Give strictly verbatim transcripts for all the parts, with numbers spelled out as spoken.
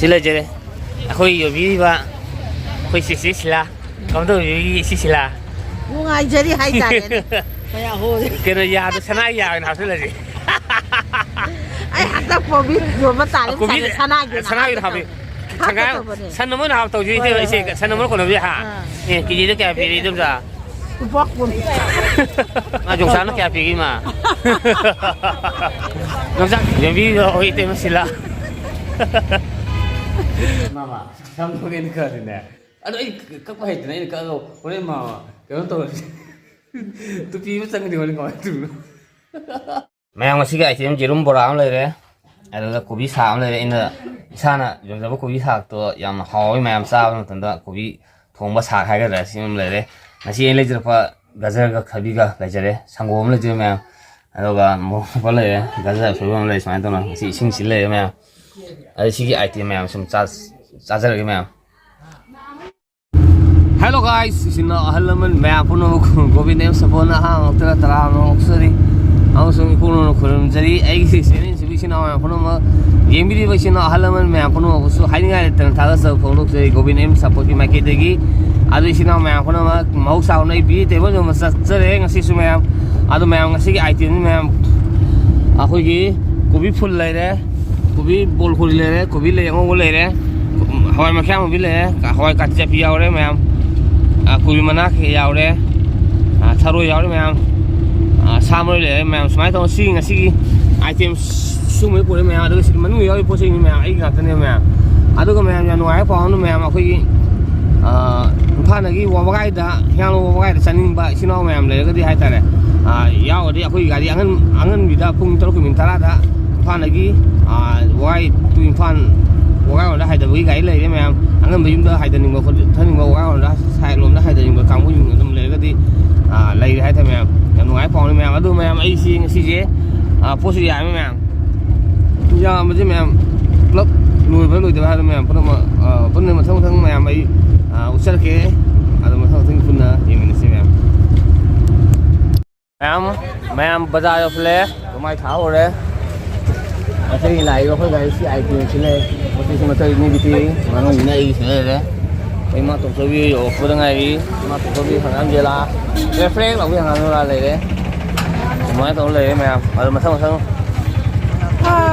ꯁꯤ ꯂꯩꯖꯔꯦ꯫ ꯑꯩꯈꯣꯏ ꯌꯣꯟꯕꯤꯔꯤꯕ ꯑꯩꯈꯣꯏ ꯆꯦꯆꯦ ꯁꯤꯂꯥ꯫ ꯀꯝꯗꯧꯕꯤꯔꯤꯒꯦ ꯏꯆꯦ ꯁꯤꯂꯥ? ꯅꯨꯡꯉꯥꯏꯖꯔꯤ ꯍꯥꯏꯇꯥꯔꯦꯅꯦ꯫ ꯀꯩꯅꯣ, ꯌꯥꯗꯣ ꯁꯅꯥ ꯌꯥ ꯑꯣꯏꯅ ꯍꯥꯞꯆꯤꯜꯂꯁꯤ꯫ ꯑꯩ ꯍꯟꯗꯛ ꯀꯣꯕꯤ ꯌꯣꯟꯕ ꯇꯥꯔꯦ, ꯀꯣꯕꯤ ꯁꯅꯥꯒꯤ ꯑꯣꯏꯅ ꯁꯅꯥꯒꯤ ꯑꯣꯏꯅ ꯍꯥꯞꯄꯤ꯫ ꯍꯥꯞꯀꯦ ꯁꯪꯒꯥ-, ꯇꯧꯕꯅꯦ꯫ ꯁꯟ ꯑꯃ ꯑꯣꯏꯅ ꯍꯥꯞ ꯇꯧꯁꯤ ꯍꯣꯏ, ꯏꯆꯦ, ꯍꯣꯏ, ꯏꯆꯦ, ꯍꯣꯏ꯫ ꯁꯟ ꯑꯃ ꯀꯣꯟꯅꯕꯤ ꯍꯥ? ꯑꯥ꯫ ꯑꯦ, ꯀꯦꯖꯤꯗ ꯀꯌꯥ ꯄꯤꯔꯤ, ꯏꯗꯣꯝꯆꯥ? ꯂꯨꯄꯥ ꯀꯨꯟ꯫ ꯃꯥ ꯌꯣꯡꯆꯥꯛꯅ ꯀꯌꯥ ꯄꯤꯒꯦ, ꯏꯃꯥ? ꯌꯣꯡꯆꯥꯛ ꯌꯣꯟꯕꯤꯔꯤꯗꯣ ꯑꯩꯈꯣꯏ ꯏꯇꯩꯃ ꯁꯤꯂꯥ꯫ ꯃꯥꯃ, ꯁꯝꯗꯣ ꯀꯩꯅꯣ ꯈꯔꯗꯤꯅꯦ꯫ ꯑꯗꯣ ꯑꯩ ꯀꯛꯄ ꯍꯩꯇꯅ ꯑꯩꯅ ꯀꯛꯑꯒ ꯍꯣꯔꯦꯟ ꯃꯥꯃ ꯀꯩꯅꯣ ꯇꯧꯔꯗꯤ ꯇꯨꯄꯤ ꯑꯃ ꯆꯪꯉꯗꯤ ꯍꯣꯔꯦꯟ ꯀꯃꯥꯏꯅ ꯇꯧꯗꯣꯏꯅꯣ? ꯃꯌꯥꯝ, ꯉꯁꯤꯒꯤ item ꯌꯦꯔꯨꯝ ꯕꯣꯔꯥ ꯑꯃ ꯂꯩꯔꯦ, ꯑꯗꯨꯒ ꯀꯣꯕꯤ ꯁꯥꯛ ꯑꯃ ꯂꯩꯔꯦ꯫ ꯑꯩꯅ ꯏꯁꯥꯅ ꯌꯣꯟꯖꯕ ꯀꯣꯕꯤ ꯁꯥꯛꯇꯣ ꯌꯥꯝꯅ ꯍꯥꯎꯋꯤ, ꯃꯌꯥꯝ ꯆꯥꯕ ꯃꯇꯝꯗ ꯀꯣꯕꯤ ꯊꯣꯡꯕ ꯁꯥꯛ ꯍꯥꯏꯒꯗ꯭ꯔꯥ, ꯁꯤ ꯑꯃ ꯂꯩꯔꯦ꯫ ꯉꯁꯤ ꯑꯩꯅ ꯂꯩꯖꯔꯛꯄ ꯒꯖꯔꯒ ꯊꯕꯤꯒ ꯂꯩꯖꯔꯦ, ꯁꯪꯒꯣꯝ ꯑꯃ ꯂꯩꯖꯔꯦ ꯃꯌꯥꯝ, ꯑꯗꯨꯒ ꯃꯣꯔꯣꯛ ꯑꯃ ꯂꯩꯔꯦ, ꯒꯖꯔ ꯑꯁꯣꯏꯕ ꯑꯃ ꯂꯩꯔꯦ, ꯁꯨꯃꯥꯏꯅ ꯇꯧꯅ ꯉꯁꯤ ꯏꯁꯤꯡꯁꯤ ꯂꯩꯔꯦ ꯃꯌꯥꯝ꯫ ꯑꯗ ꯁꯤꯒꯤ item ꯃꯌꯥꯝ ꯁꯨꯝ ꯆꯥ-, ꯆꯥꯖꯔꯒꯦ ꯃꯌꯥꯝ꯫ Hello guys, ꯏꯆꯤꯟ ꯏꯅꯥꯎ ꯑꯍꯜ ꯂꯃꯟ ꯃꯌꯥꯝ ꯄꯨꯝꯅꯃꯛ ꯒꯣꯕꯤꯟ ꯑꯦꯝ ꯁꯄꯣꯔꯠꯅ ꯑꯍꯥꯟꯕ ꯃꯛꯇꯗ ꯇꯔꯥꯝꯅ ꯑꯣꯛꯆꯔꯤ꯫ ꯑꯃꯁꯨꯡ ꯏꯄꯨꯛꯅꯤꯡ ꯈꯨꯔꯨꯝꯖꯔꯤ꯫ ꯑꯩꯒꯤ ꯆꯦꯅꯦꯜꯁꯤꯕꯨ ꯏꯆꯤꯟ ꯏꯅꯥꯎ ꯃꯌꯥꯝ ꯄꯨꯝꯅꯃꯛ ꯌꯦꯡꯕꯤꯔꯤꯕ ꯏꯆꯤꯟ ꯏꯅꯥꯎ ꯑꯍꯜ ꯂꯃꯟ ꯃꯌꯥꯝ ꯄꯨꯝꯅꯃꯛꯄꯨꯁꯨ ꯍꯥꯏꯅꯤꯡꯉꯥꯏ ꯂꯩꯇꯅ ꯊꯥꯒꯠꯆꯕ ꯐꯣꯡꯗꯣꯛꯆꯔꯤ ꯒꯣꯕꯤꯟ ꯑꯦꯝ ꯁꯄꯣꯔꯠꯀꯤ ꯃꯥꯏꯀꯩꯗꯒꯤ꯫ ꯑꯗꯨ ꯏꯆꯤꯟ ꯏꯅꯥꯎ ꯃꯌꯥꯝ ꯄꯨꯝꯅꯃꯛ ꯃꯍꯧꯁꯥꯒꯨꯝꯅ ꯑꯩ ꯚꯦꯖꯤꯇꯦꯕꯜ ꯌꯣꯟꯕ ꯆꯠꯆꯔꯦ ꯉꯁꯤꯁꯨ ꯃꯌꯥꯝ꯫ ꯑꯗꯨ ꯃꯌꯥꯝ, ꯉꯁꯤꯒꯤ item ꯅꯤ ꯃꯌꯥꯝ, ꯑꯩꯈꯣꯏꯒꯤ ꯀꯣꯕꯤ ꯐꯨꯜ ꯂꯩꯔꯦ, ꯀꯣꯕꯤ ꯕꯣꯜ ꯀꯣꯕꯤ ꯂꯩꯔꯦ, ꯀꯣꯕꯤ ꯂꯩ ꯑꯉꯧꯕ ꯂꯩꯔꯦ, ꯍꯋꯥꯏ ꯃꯈꯌꯥꯝ ꯀꯣꯕꯤ ꯂꯩꯔꯦ, ꯍꯋꯥꯏ ꯀꯥꯇꯤ ꯆꯠꯄꯤ ꯌꯥꯎꯔꯦ ꯃꯌꯥꯝ, ꯑ, ꯀꯣꯕꯤ ꯃꯅꯥ ꯀꯩꯀꯩ ꯌꯥꯎꯔꯦ, ꯑ, ꯊꯔꯣꯏ ꯌꯥꯎꯔꯦ ꯃꯌꯥꯝ, ꯑ, ꯁꯥ ꯃꯔꯣꯏ ꯂꯩꯔꯦ ꯃꯌꯥꯝ꯫ ꯁꯨꯃꯥꯏꯅ ꯇꯧꯔ ꯁꯤ ꯉꯁꯤꯒꯤ item ꯁꯨꯝꯕꯩ ꯄꯨꯔꯛꯑꯦ ꯃꯌꯥꯝ꯫ ꯑꯗꯨꯒ ꯁꯤꯗ ꯃꯅꯨꯡꯗ ꯌꯥꯎꯔꯤ ꯄꯣꯠ ꯆꯩꯅꯤ ꯃꯌꯥꯝ, ꯑꯩꯒꯤ ꯉꯥꯛꯇꯅꯦ ꯃꯌꯥꯝ꯫ ꯑꯗꯨꯒ ꯃꯌꯥꯝ, ꯌꯥꯝ ꯅꯨꯡꯉꯥꯏꯕ ꯄꯥꯎ ꯑꯃꯅ ꯃꯌꯥꯝ, ꯑꯩꯈꯣꯏꯒꯤ, ꯑ, ꯏꯝꯐꯥꯜꯗꯒꯤ ꯋꯥꯕꯒꯥꯏꯗ, ꯍꯤꯌꯥꯡꯂꯝ ꯋꯥꯕꯒꯥꯏꯗ ꯆꯠꯅꯤꯡꯕ ꯏꯆꯤꯟ ꯏꯅꯥꯎ ꯃꯌꯥꯝ ꯂꯩꯔꯒꯗꯤ ꯍꯥꯏꯇꯥꯔꯦ, ꯑ, ꯌꯥꯎꯔꯗꯤ ꯑꯩꯈꯣꯏꯒꯤ ꯒꯥꯔꯤ ꯑꯉꯟ-, ꯑꯉꯟꯕꯤꯗ ꯄꯨꯡ ꯇꯔꯨꯛꯀꯤ ꯃꯤꯅꯤꯠ ꯇꯔꯥꯗ ꯏꯝꯐꯥꯜꯗꯒꯤ, ꯑ, ꯋꯥꯏ to ꯏꯝꯐꯥꯜ ꯋꯥꯒꯥꯏꯔꯣꯝꯗ ꯍꯥꯏꯗꯕꯒꯤ ꯒꯥꯔꯤ ꯂꯩꯔꯦ ꯃꯌꯥꯝ꯫ ꯑꯉꯟꯕ ꯌꯨꯝꯗ ꯍꯥꯏꯗꯅꯤꯡꯕ ꯈꯣꯠꯇꯅꯤꯡꯕ, ꯋꯥꯒꯥꯏꯔꯣꯝꯗ ꯁꯥꯏꯠ ꯂꯣꯝꯗ ꯍꯥꯏꯗꯅꯤꯡꯕ ꯀꯥꯡꯕꯨꯁꯤꯡ ꯑꯗꯨꯝ ꯂꯩꯔꯒꯗꯤ, ꯑ, ꯂꯩꯔꯦ ꯍꯥꯏꯇꯥꯔꯦ ꯃꯌꯥꯝ꯫ ꯌꯥꯝ ꯅꯨꯡꯉꯥꯏ ꯄꯥꯎꯅꯤ ꯃꯌꯥꯝ꯫ ꯑꯗꯨ ꯃꯌꯥꯝ, ꯑꯩꯁꯤ ꯉꯁꯤꯁꯦ, ꯑ, ꯄꯣꯠꯁꯨ ꯌꯥꯝꯃꯦ ꯃꯌꯥꯝ꯫ ꯌꯥꯝꯕꯁꯦ ꯃꯌꯥꯝ ꯄꯨꯂꯞ ꯂꯣꯏꯕ꯭ꯔꯥ ꯂꯣꯏꯗꯕ꯭ꯔꯥ ꯍꯥꯏꯕꯗꯣ ꯃꯌꯥꯝ ꯄꯨꯝꯅꯃꯛ, ꯑ, ꯄꯨꯟꯅ ꯃꯊꯪ ꯃꯊꯪ ꯃꯌꯥꯝ ꯑꯩ, ꯑ, ꯎꯠꯆꯔꯛꯀꯦ꯫ ꯑꯗꯣ ꯃꯊꯪ ꯃꯊꯪ ꯄꯨꯟꯅ ꯌꯦꯡꯃꯤꯟꯅꯁꯤ ꯃꯌꯥꯝ꯫ ꯃꯌꯥꯝ, ꯃꯌꯥꯝ ꯕꯖꯥꯔ ꯌꯧꯁꯤꯜꯂꯦ꯫ ꯃꯃꯥꯏ ꯊꯥ ꯍꯧꯔꯦ꯫ ꯉꯁꯤꯒꯤ ꯂꯥꯛꯏꯕ ꯑꯩꯈꯣꯏ ꯒꯥꯔꯤꯁꯤ ꯑꯥꯏꯇꯦꯝꯁꯤ ꯂꯩ꯫ ꯄꯣꯠ ꯆꯩꯁꯤ ꯃꯊꯛ ꯃꯤꯒꯤꯗꯤ ꯃꯅꯨꯡꯁꯤꯅ ꯑꯩꯒꯤ ꯁꯤꯗ ꯂꯩꯔꯦ꯫ ꯑꯩꯈꯣꯏ ꯏꯃꯥ ꯇꯣꯝꯆꯧꯕꯤ ꯌꯧꯔꯛꯄꯗ ꯉꯥꯏꯔꯤ꯫ ꯏꯃꯥ ꯇꯣꯝꯆꯧꯕꯤ ꯍꯪꯒꯥꯝ ꯖꯦꯂꯥ꯫ ꯐ꯭ꯔꯦꯡ ꯐ꯭ꯔꯦꯡ ꯂꯥꯎꯕꯤ ꯍꯪꯒꯥꯝ ꯖꯦꯂꯥ ꯂꯩꯔꯦ꯫ ꯑꯗꯨꯃꯥꯏꯅ ꯇꯧꯔ ꯂꯩꯔꯦ ꯃꯌꯥꯝ꯫ ꯑꯗꯨ ꯃꯊꯪ ꯃꯊꯪ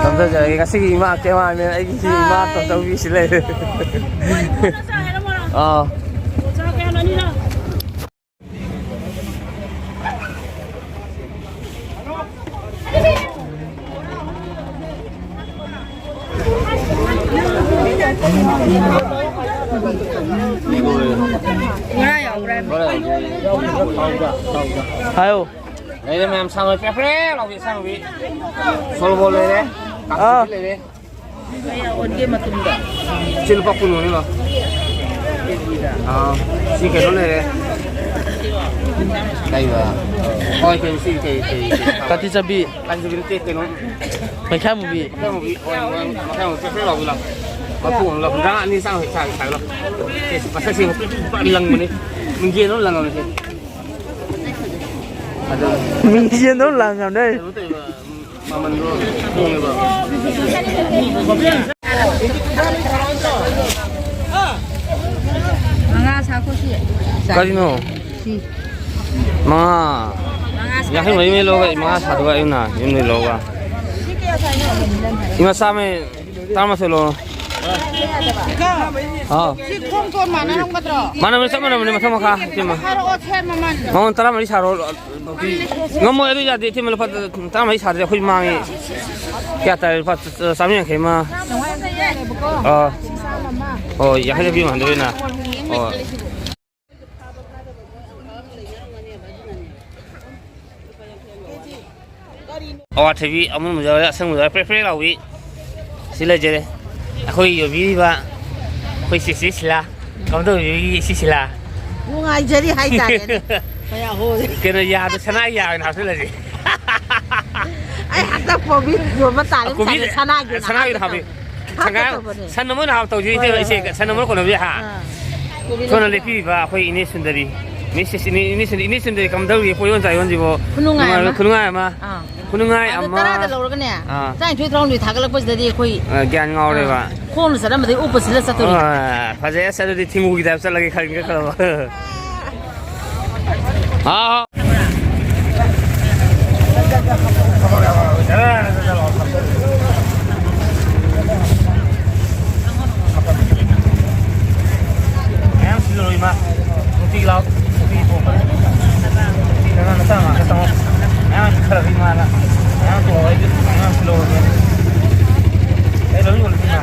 ꯅꯝꯊꯖꯔꯒꯦ꯫ ꯉꯁꯤꯒꯤ ꯏꯃꯥ ꯀꯦꯃꯦꯔꯥꯃꯦꯟ ꯑꯩꯒꯤ ꯏꯃꯥ ꯇꯣꯝꯆꯧꯕꯤꯁꯤ ꯂꯩꯔꯦ꯫ ꯑꯥ꯫ ꯍꯥꯏꯌꯣ꯫ ꯂꯩꯔꯦ ꯃꯌꯥꯝ, ꯁꯥꯡꯕ ꯄꯦꯄ꯭ꯔꯦ ꯂꯥꯎꯕꯤ, ꯁꯥꯡꯕꯤ꯫ ꯁꯣꯔꯕꯣ ꯂꯩꯔꯦ꯫ ꯑꯥ꯫ ꯀꯥꯡꯁꯨꯕꯤ ꯂꯩꯔꯦ꯫ ꯀꯌꯥ ꯑꯣꯟꯒꯦ ꯃꯇꯨꯝꯗ? ꯁꯤ ꯂꯨꯄꯥ ꯀꯨꯟ ꯑꯣꯟꯅꯤ ꯂꯥꯎ꯫ ꯑꯥ, ꯁꯤ ꯀꯩꯅꯣ ꯂꯩꯔꯦ꯫ ꯀꯩꯕ? ꯍꯣꯏ, ꯀꯩꯅꯣ, ꯁꯤ ꯀꯩ, ꯀꯩ, ꯀꯩ? ꯀꯥꯇꯤ ꯆꯥꯕꯤ꯫ ꯀꯥꯇꯤ ꯆꯥꯕꯤ ꯅꯠꯇꯦ, ꯀꯩꯅꯣ꯫ ꯃꯩꯈꯥ ꯃꯨꯕꯤ꯫ ꯃꯩꯈꯥ ꯃꯨꯕꯤ꯫ ꯍꯣꯏ, ꯍꯣꯏ, ꯃꯩꯈꯥ ꯃꯨꯕꯤ ꯄꯦꯄ꯭ꯔꯦ ꯂꯥꯎꯕꯤ ꯂꯥꯎ꯫ ꯃꯄꯨ ꯑꯃ ꯂꯥꯎ꯫ ꯍꯨꯝꯗ꯭ꯔꯥ ꯑꯅꯤ ꯆꯥꯝꯃ ꯍꯦꯛ ꯁꯥꯒꯦ, ꯁꯥꯒꯦ ꯂꯥꯎ꯫ ꯁꯤ ꯃꯁꯛꯁꯦ ꯄꯨꯔꯥ ꯂꯪꯕꯅꯤ꯫ ꯃꯤꯡꯖꯦꯜ ꯑꯃ ꯂꯪꯉꯕꯅꯤ ꯁꯤ꯫ ꯑꯗꯨ ꯃꯤꯡꯖꯦꯜꯗꯧ ꯂꯪꯉꯝꯅꯦ꯫ ꯀꯩꯅꯣ ꯇꯧꯔꯤꯕ, ꯃꯃꯟꯗꯣ ꯍꯣꯡꯉꯦꯕ꯫ ꯃꯉꯥ ꯁꯥꯈꯣ ꯁꯤ꯫ ꯀꯔꯤꯅꯣ? ꯁꯤ꯫ ꯃꯉꯥ꯫ ꯃꯉꯥ ꯁꯥ-, ꯌꯥꯡꯈꯩ ꯃꯔꯤ ꯃꯔꯤ ꯂꯧꯔꯒ ꯃꯉꯥ ꯁꯥꯗꯣꯏꯕ ꯑꯩꯅ ꯌꯨꯝꯗꯩ ꯂꯧꯔꯒ꯫ ꯏꯃꯥ ꯆꯥꯝꯃ ꯇꯔꯥꯃꯥꯊꯣꯏ ꯂꯧꯔꯣ꯫ ꯏꯀꯥ, ꯑꯥ꯫ ꯁꯤ ꯈꯣꯡ ꯇꯣꯟ ꯃꯥꯟꯅꯔꯝꯒꯗ꯭ꯔꯣ? ꯃꯥꯟꯅꯕꯅꯤ, ꯆꯞ ꯃꯥꯟꯅꯕꯅꯤ, ꯃꯊꯛ ꯃꯈꯥ, ꯏꯇꯩꯃ꯫ ꯍꯥꯏꯔꯛꯑꯣ, ꯁꯦ ꯃꯃꯜ꯫ ꯃꯉꯣꯟ ꯇꯔꯥꯃꯔꯤ ꯁꯥꯔꯣ꯫ ꯉꯝꯃꯣꯏ, ꯑꯗꯨ ꯌꯥꯗꯦ, ꯏꯇꯩꯃ, ꯂꯨꯄꯥ ꯇꯔꯥꯃꯔꯤ ꯁꯥꯗ꯭ꯔꯗꯤ ꯑꯩꯈꯣꯏ ꯃꯥꯡꯉꯤ꯫ ꯀꯌꯥ ꯇꯥꯔꯦ? ꯂꯨꯄꯥ ꯆꯥꯝꯃꯔꯤ ꯌꯥꯡꯈꯩ ꯑꯃ꯫ ꯑꯥ꯫ ꯑꯣ, ꯌꯥꯡꯈꯩ ꯂꯧꯕꯤꯌꯨ ꯍꯟꯗꯛ ꯑꯣꯏꯅ꯫ ꯑꯣ꯫ ꯑꯋꯥꯊꯕꯤ ꯑꯃꯨꯟꯕꯁꯨ ꯌꯥꯎꯔꯦ, ꯑꯁꯪꯕꯁꯨ ꯌꯥꯎꯔꯦ, ꯄ꯭ꯔꯦꯛ ꯄ꯭ꯔꯦꯛ ꯂꯥꯎꯕꯤ꯫ ꯁꯤ ꯂꯩꯖꯔꯦ꯫ ꯑꯩꯈꯣꯏ ꯌꯣꯟꯕꯤꯔꯤꯕ ꯑꯩꯈꯣꯏ ꯆꯦꯆꯦ ꯁꯤꯂꯥ꯫ ꯀꯝꯗꯧꯔꯤ ꯏꯆꯦ ꯁꯤꯂꯥ? ꯅꯨꯡꯉꯥꯏꯖꯔꯤ ꯍꯥꯏꯇꯥꯔꯦꯅꯦ꯫ ꯀꯌꯥ ꯍꯣꯏ꯫ ꯀꯩꯅꯣ, ꯌꯥꯗꯣ ꯁꯅꯥꯒꯤ ꯌꯥ ꯑꯣꯏꯅ ꯍꯥꯞꯆꯤꯜꯂꯁꯤ꯫ ꯑꯩ ꯍꯟꯗꯛ ꯐꯥꯎꯕꯤ ꯌꯣꯟꯕ ꯇꯥꯔꯦ, ꯀꯣꯕꯤ ꯁꯅꯥꯒꯤ ꯑꯣꯏꯅ ꯁꯅꯥꯒꯤ ꯑꯣꯏꯅ ꯍꯥꯞꯀꯦ ꯍꯥꯞꯄꯤ꯫ ꯇꯧꯕꯅꯦ꯫ ꯁꯪꯒꯥ-, ꯍꯥꯞꯀꯦ ꯇꯧꯕꯅꯦ꯫ ꯁꯟ ꯑꯃ ꯑꯣꯏꯅ ꯍꯥꯞ ꯇꯧꯁꯤ, ꯏꯆꯦ, ꯍꯣꯏ, ꯏꯆꯦ, ꯍꯣꯏ꯫ ꯁꯟ ꯑꯃ ꯀꯣꯟꯅꯕꯤ ꯍꯥ? ꯑꯥ꯫ ꯁꯣꯝꯅ ꯂꯦꯞꯄꯤꯔꯤꯕ ꯑꯩꯈꯣꯏ ꯏꯅꯦ ꯁꯨꯟꯗꯔꯤ꯫ ꯃꯤꯁꯦꯁ ꯏꯅꯦ, ꯏꯅꯦ ꯁꯨꯟꯗꯔꯤ, ꯏꯅꯦ ꯁꯨꯟꯗꯔꯤ ꯀꯝꯗꯧꯔꯤ? ꯄꯣꯠ ꯌꯣꯟ ꯆꯥ ꯌꯣꯟꯁꯤꯕꯣ? ꯈꯨꯅꯨꯡꯉꯥꯏ ꯅꯨꯡꯉꯥꯏꯕ ꯑꯃ꯫ ꯈꯨꯅꯨꯡꯉꯥꯏ ꯑꯃ꯫ ꯑꯥ꯫ ꯈꯨꯅꯨꯡꯉꯥꯏ ꯑꯗꯨ ꯑꯃ꯫ ꯇꯔꯥꯗ ꯂꯧꯔꯒꯅꯦ, ꯑꯥ꯫ ꯇꯔꯥꯅꯤꯊꯣꯏ, ꯇꯔꯥꯍꯨꯝꯗꯣꯏ ꯊꯥꯒꯠꯂꯛꯄꯁꯤꯗꯗꯤ ꯑꯩꯈꯣꯏ, ꯑꯥ, ꯒ꯭ꯌꯥꯟ ꯉꯥꯎꯔꯦꯕ꯫ ꯑꯥ, ꯈꯣꯡꯅ ꯆꯠꯂꯝꯕꯗꯒꯤ ꯎꯞꯄ ꯁꯤꯜꯂ ꯆꯠꯇꯣꯔꯤ꯫ ꯑꯥ, ꯐꯖꯩ꯫ ꯑꯁ, ꯑꯗꯨꯗꯤ ꯊꯤꯡꯉꯨꯒꯤ ꯇꯥꯏꯞ ꯆꯠꯂꯒꯦ ꯈꯟꯒꯦ ꯈꯜꯂꯕ꯫ ꯍꯥꯎ꯫ ꯃꯌꯥꯝ ꯁꯤꯜꯂꯔꯣꯏ ꯏꯃꯥ꯫ ꯅꯨꯡꯇꯤꯒꯤ ꯂꯥꯛꯑꯣ꯫ ꯅꯨꯡꯇꯤꯒꯤ ꯊꯣꯡꯕ꯫ ꯅꯨꯡꯇꯤꯒꯤ ꯅꯪ ꯅꯆꯥ ꯉꯥꯛꯇ ꯆꯪꯉꯣ꯫ ꯃꯌꯥꯝ ꯈꯔ ꯏꯃꯥꯅ꯫ ꯃꯌꯥꯝ ꯇꯣꯡꯉꯣ ꯑꯩꯁꯨ꯫ ꯃꯌꯥꯝ ꯁꯤꯜꯂꯧꯔꯒꯦ꯫ ꯑꯩ ꯂꯣꯏ ꯌꯣꯜꯂꯁꯤ ꯏꯃꯥ꯫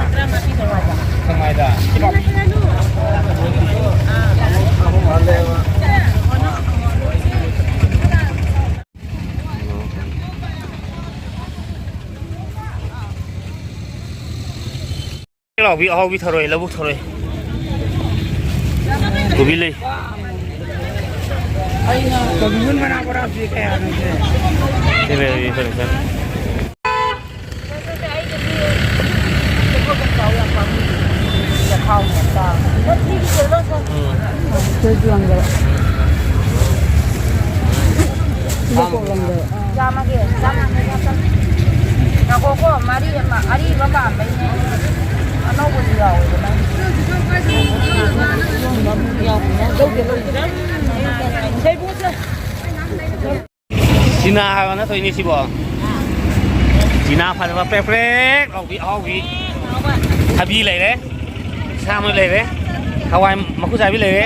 ꯁꯦꯛꯃꯥꯏꯗ꯫ ꯂꯥꯎꯕꯤ ꯑꯍꯥꯎꯕꯤ ꯊꯔꯣꯏ, ꯂꯧꯕꯨꯛ ꯊꯔꯣꯏ꯫ ꯀꯣꯕꯤ ꯂꯩ꯫ ꯀꯣꯕꯤ ꯃꯅꯥ ꯕꯣꯔꯥꯁꯤ ꯀꯌꯥꯅꯣ ꯁꯦ? ꯁꯤ ꯂꯩ, ꯁꯤ ꯂꯩ, ꯁꯤ ꯂꯩ꯫ ꯎꯝ꯫ ꯆꯥꯝꯃꯒꯤ, ꯆꯥꯝꯃꯒꯤ꯫ ꯉꯥꯏꯈꯣꯀꯣ, ꯃꯔꯤ ꯑꯃ, ꯑꯔꯤꯕ ꯄꯥꯝꯕꯩꯅꯦ꯫ ꯑꯅꯧꯕꯁꯨ ꯌꯥꯎꯋꯦꯗꯅ꯫ ꯖꯤꯅꯥ ꯍꯥꯏꯕ ꯅꯠꯇ꯭ꯔꯣ ꯏꯅꯦ ꯁꯤꯕꯣ? ꯖꯤꯅꯥ ꯐꯖꯕ ꯄ꯭ꯔꯦꯛ ꯄ꯭ꯔꯦꯛ ꯂꯥꯎꯕꯤ ꯑꯍꯥꯎꯕꯤ꯫ ꯊꯕꯤ ꯂꯩꯔꯦ, ꯁꯥ ꯃꯔꯣꯏ ꯂꯩꯔꯦ, ꯍꯋꯥꯏ ꯃꯀꯨ ꯆꯥꯕꯤ ꯂꯩꯔꯦ,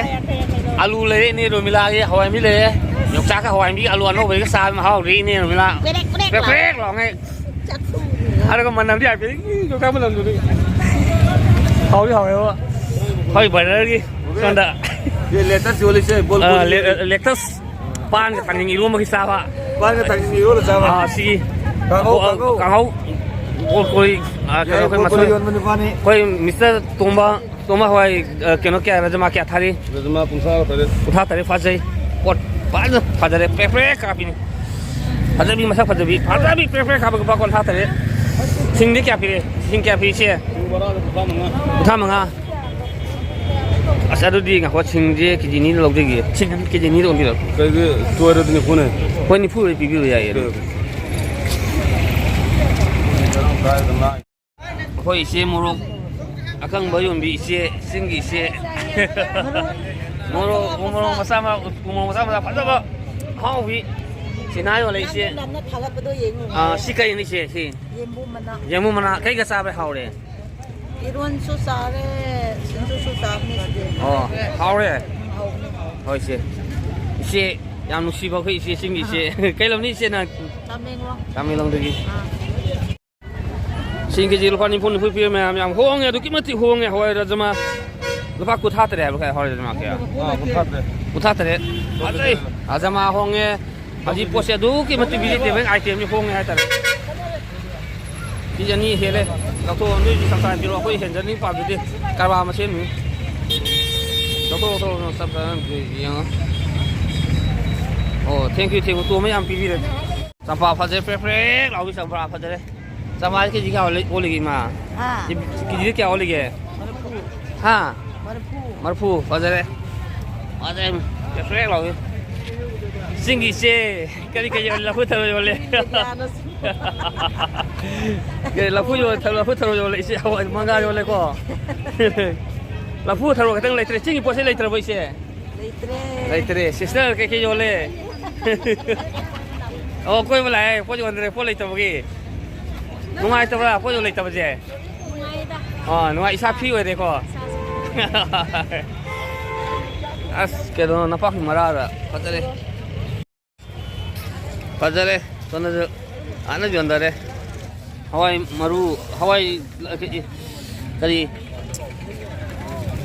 ꯑꯂꯨ ꯂꯩꯔꯦ, ꯏꯅꯦ ꯔꯣꯃꯤꯂꯥꯒꯤ ꯍꯋꯥꯏ ꯃꯨꯕꯤ ꯂꯩꯔꯦ, ꯌꯣꯡꯆꯥꯛꯀ ꯍꯋꯥꯏ ꯃꯨꯕꯤ, ꯑꯂꯨ ꯑꯅꯧꯕꯒꯤꯒ ꯆꯥꯕ ꯃꯍꯥꯎꯗꯤ ꯏꯅꯦ ꯔꯣꯃꯤꯂꯥ꯫ ꯄ꯭ꯔꯦꯛ ꯄ꯭ꯔꯦꯛ ꯄ꯭ꯔꯦꯛ ꯂꯥꯎꯉꯩ꯫ ꯑꯗꯨꯒ ꯃꯅꯝꯗꯤ ꯌꯥꯝ ꯐꯩ꯫ ꯌꯣꯡꯆꯥꯛ ꯃꯅꯝꯗꯨꯗꯤ꯫ ꯍꯥꯎꯗꯤ ꯍꯥꯎꯋꯦꯕ꯫ ꯍꯣꯏ, ꯕ꯭ꯔꯗꯔꯒꯤ ꯁꯣꯝꯗ꯫ ꯁꯤ ꯂꯦꯇꯁ ꯌꯣꯜꯂꯤꯁꯦ, ꯕꯣꯜ ꯑ, ꯕꯣꯜ ꯂꯦ-, ꯌꯣꯜꯂꯤ꯫ ꯂꯦꯇꯁ꯫ ꯄꯥꯟꯒ ꯊꯥꯡꯖꯤꯡ ꯏꯔꯣꯝꯕꯒꯤ ꯆꯥꯕ꯫ ꯄꯥꯟꯒ ꯊꯥꯡꯖꯤꯡ ꯏꯔꯣꯜꯂ ꯆꯥꯕ꯫ ꯑꯥ, ꯁꯤꯒꯤ꯫ ꯀꯥꯡꯍꯧ, ꯑ, ꯀꯥꯡꯍꯧ꯫ ꯀꯥꯡꯍꯧ꯫ ꯕ꯭ꯔꯣꯀꯣꯂꯤ, ꯑ, ꯀꯩꯅꯣ, ꯌꯥꯏ, ꯑꯩꯈꯣꯏ ꯕ꯭ꯔꯣꯀꯣꯂꯤ ꯃꯁꯔꯨꯝ꯫ ꯌꯣꯟꯕ ꯅꯨꯄꯥꯅꯤ꯫ ꯑꯩꯈꯣꯏ ꯃꯤꯁꯇꯔ ꯇꯣꯝꯕ, ꯇꯣꯝꯕ ꯍꯋꯥꯏ, ꯑ, ꯀꯩꯅꯣ ꯀꯌꯥ, ꯔꯖꯃꯥ ꯀꯌꯥ ꯊꯥꯔꯤ? ꯔꯖꯃꯥ ꯀꯨꯟꯊ꯭ꯔꯥꯒ ꯇꯔꯦꯠ꯫ ꯀꯨꯟꯊ꯭ꯔꯥ ꯇꯔꯦꯠ ꯐꯖꯩ꯫ ꯄꯣꯠ ꯐꯖꯅ ꯐꯖꯔꯦ꯫ ꯄ꯭ꯔꯦꯛ ꯄ꯭ꯔꯦꯛ ꯀꯥꯞꯄꯤꯅꯤ꯫ ꯐꯖꯕꯤ, ꯃꯁꯛ ꯐꯖꯕꯤ꯫ ꯐꯖꯕꯤ ꯄ꯭ꯔꯦꯛ ꯄ꯭ꯔꯦꯛ ꯀꯥꯞꯄ ꯂꯨꯄꯥ ꯀꯨꯟꯊ꯭ꯔꯥ ꯇꯔꯦꯠ꯫ ꯁꯤꯡꯗꯤ ꯀꯌꯥ ꯄꯤꯔꯦ? ꯁꯤꯡ ꯀꯌꯥ ꯄꯤ, ꯏꯆꯦ? ꯁꯤꯡ ꯕꯣꯔꯥꯗ ꯀꯨꯟꯊ꯭ꯔꯥ ꯃꯉꯥ꯫ ꯀꯨꯟꯊ꯭ꯔꯥ ꯃꯉꯥ꯫ ꯑꯁ, ꯑꯗꯨꯗꯤ ꯉꯥꯏꯈꯣ, ꯁꯤꯡꯁꯦ ꯀꯦ ꯖꯤ ꯑꯅꯤꯗ ꯂꯧꯖꯒꯦ꯫ ꯁꯤꯡ ꯑꯅꯤ ꯀꯦ ꯖꯤ ꯑꯅꯤꯗ ꯑꯣꯟꯕꯤꯔꯣ꯫ ꯀꯩꯒꯤ ꯇꯣꯏꯔꯗꯤ ꯅꯤꯐꯨꯅꯦ꯫ ꯍꯣꯏ, ꯅꯤꯐꯨ ꯑꯣꯏ ꯄꯤꯕꯤꯔꯣ, ꯌꯥꯏꯌꯦ ꯑꯗꯨ꯫ ꯀꯩ? ꯑꯩꯈꯣꯏ ꯏꯆꯦ ꯃꯣꯔꯣꯛ ꯑꯀꯪꯕ ꯌꯣꯟꯕꯤ ꯏꯆꯦ, ꯆꯤꯡꯒꯤ ꯏꯆꯦ꯫ ꯃꯣꯔꯣꯛ, ꯃꯣꯔꯣꯛ ꯃꯆꯥ ꯃ-, ꯃꯣꯔꯣꯛ ꯃꯆꯥ ꯃꯆꯥ ꯐꯖꯕ, ꯑꯍꯥꯎꯕꯤ꯫ ꯁꯤꯅ ꯌꯣꯜꯂꯦ ꯏꯆꯦ꯫ ꯅꯪ ꯅꯝꯅ ꯊꯥꯒꯠꯄꯗꯣ ꯌꯦꯡꯉꯨ꯫ ꯑꯥ, ꯁꯤ ꯀꯩꯅꯣ ꯏꯆꯦ? ꯁꯤ ꯌꯦꯝꯕꯨꯝ ꯃꯅꯥ꯫ ꯌꯦꯝꯕꯨꯝ ꯃꯅꯥ ꯀꯩꯒ ꯆꯥꯕ ꯍꯥꯎꯔꯦ? ꯏꯔꯣꯟꯁꯨ ꯆꯥꯔꯦ, ꯁꯤꯡꯖꯨꯁꯨ ꯆꯥꯕꯅꯦ ꯁꯤꯗꯤ꯫ ꯑꯣ, ꯍꯥꯎꯔꯦ? ꯎꯝ, ꯍꯥꯎꯕꯅꯦ꯫ ꯍꯣꯏ, ꯏꯆꯦ꯫ ꯏꯆꯦ, ꯌꯥꯝ ꯅꯨꯡꯁꯤꯕ ꯑꯩꯈꯣꯏ ꯏꯆꯦꯁꯤꯡꯒꯤ ꯏꯆꯦ꯫ ꯀꯩ ꯂꯝꯅꯤ ꯏꯆꯦ ꯅꯪ? ꯇꯃꯦꯡꯂꯣꯡ꯫ ꯇꯃꯦꯡꯂꯣꯡꯗꯒꯤ꯫ ꯑꯥ꯫ ꯁꯤꯡ ꯀꯦꯖꯤ ꯂꯨꯄꯥ ꯅꯤꯐꯨ, ꯅꯤꯐꯨ ꯄꯤꯔꯦ ꯃꯌꯥꯝ, ꯌꯥꯝ ꯍꯣꯡꯉꯦ, ꯑꯗꯨꯛꯀꯤ ꯃꯇꯤꯛ ꯍꯣꯡꯉꯦ ꯍꯋꯥꯏ ꯔꯥꯖꯃꯥ꯫ ꯂꯨꯄꯥ ꯀꯨꯟꯊ꯭ꯔꯥ ꯇꯔꯦꯠ ꯍꯥꯏꯕ ꯀꯩ ꯍꯋꯥꯏ ꯔꯥꯖꯃꯥ ꯀꯌꯥ? ꯑꯥ, ꯀꯨꯟꯊ꯭ꯔꯥ ꯇꯔꯦꯠ꯫ ꯀꯨꯟꯊ꯭ꯔꯥ ꯇꯔꯦꯠ꯫ ꯐꯖꯩ꯫ ꯔꯥꯖꯃꯥ ꯍꯣꯡꯉꯦ꯫ ꯍꯧꯖꯤꯛ ꯄꯣꯠꯁꯦ ꯑꯗꯨꯛꯀꯤ ꯃꯇꯤꯛ vegetable itemꯁꯦ ꯍꯣꯡꯉꯦ ꯍꯥꯏꯇꯥꯔꯦ꯫ ꯀꯦꯖꯤ ꯑꯅꯤ ꯍꯦꯜꯂꯦ꯫ ꯂꯧꯊꯣꯛꯑꯣ, ꯅꯣꯏꯁꯨ ꯆꯞ ꯆꯥꯅ ꯄꯤꯔꯛꯑꯣ꯫ ꯑꯩꯈꯣꯏ ꯍꯦꯟꯖꯟꯅꯤꯡ ꯄꯥꯝꯖꯗꯦ꯫ ꯀꯔꯕꯥꯔ ꯃꯁꯦꯟꯅꯤ꯫ ꯂꯧꯊꯣꯛ, ꯂꯧꯊꯣꯛ, ꯂꯧꯊꯣꯛ, ꯆꯞ ꯆꯥꯅ ꯌꯦꯡꯉꯣ꯫ ꯑꯣ, thank you, thank you꯫ ꯇꯣꯝꯕ ꯌꯥꯝ ꯄꯤꯕꯤꯔꯦ꯫ ꯆꯝꯄ꯭ꯔꯥ ꯐꯖꯔꯦ, ꯄ꯭ꯔꯦꯛ ꯄ꯭ꯔꯦꯛ ꯂꯥꯎꯕꯤ ꯆꯝꯄ꯭ꯔꯥ ꯐꯖꯔꯦ꯫ ꯆꯝꯄ꯭ꯔꯥꯁꯦ ꯀꯦꯖꯤ ꯀꯌꯥ ꯑꯣꯜꯂꯤ-, ꯑꯣꯜꯂꯤꯒꯦ, ꯏꯃꯥ? ꯍꯥ? ꯀꯦꯖꯤꯗ ꯀꯌꯥ ꯑꯣꯜꯂꯤꯒꯦ? ꯃꯔꯤꯐꯨ꯫ ꯍꯥ? ꯃꯔꯤꯐꯨ꯫ ꯃꯔꯤꯐꯨ, ꯐꯖꯔꯦ꯫ ꯐꯖꯔꯦ, ꯄ꯭ꯔꯦꯛ ꯄ꯭ꯔꯦꯛ ꯂꯥꯎꯕꯤ꯫ ꯆꯤꯡꯒꯤ ꯏꯆꯦ, ꯀꯔꯤ ꯀꯔꯤ ꯌꯣꯜꯂꯤ? ꯂꯐꯨ ꯊꯔꯣ ꯌꯣꯜꯂꯦ꯫ ꯀꯔꯤ, ꯂꯐꯨ ꯌꯣꯜꯂꯦ, ꯊꯔꯣ, ꯂꯐꯨ ꯊꯔꯣ ꯌꯣꯜꯂꯦ, ꯏꯆꯦ, ꯍꯋꯥꯏ ꯃꯪꯒꯟ ꯌꯣꯜꯂꯦꯀꯣ꯫ ꯂꯐꯨ ꯊꯔꯣ ꯈꯛꯇꯪ ꯂꯩꯇ꯭ꯔꯦ, ꯆꯤꯡꯒꯤ ꯄꯣꯠ ꯆꯩ ꯂꯩꯇ꯭ꯔꯕꯣ, ꯏꯆꯦ? ꯂꯩꯇ꯭ꯔꯦ꯫ ꯂꯩꯇ꯭ꯔꯦ꯫ Sister, ꯀꯩꯀꯩ ꯌꯣꯜꯂꯦ? ꯑꯣ, ꯀꯣꯏꯕ ꯂꯥꯛꯑꯦ, ꯄꯣꯠ ꯌꯣꯟꯗ꯭ꯔꯦ, ꯄꯣꯠ ꯂꯩꯇꯕꯒꯤ꯫ ꯅꯨꯡꯉꯥꯏꯇꯕ꯭ꯔꯥ, ꯄꯣꯠ ꯌꯣꯟ ꯂꯩꯇꯕꯁꯦ? ꯅꯨꯡꯉꯥꯏꯗ꯫ ꯑꯥ, ꯅꯨꯡꯉꯥꯏ, ꯏꯁꯥ free ꯑꯣꯏꯔꯦꯀꯣ? ꯏꯁꯥꯁꯦ꯫ ꯑꯁ, ꯀꯩꯅꯣ, ꯅꯄꯥꯛꯄꯤ ꯃꯔꯥꯗ ꯐꯖꯔꯦ꯫ ꯐꯖꯔꯦ, ꯁꯣꯝꯗꯁꯨ ꯐꯖꯅ ꯌꯣꯟꯊꯔꯦ꯫ ꯍꯋꯥꯏ ꯃꯔꯨ, ꯍꯋꯥꯏ, ꯀꯔꯤ,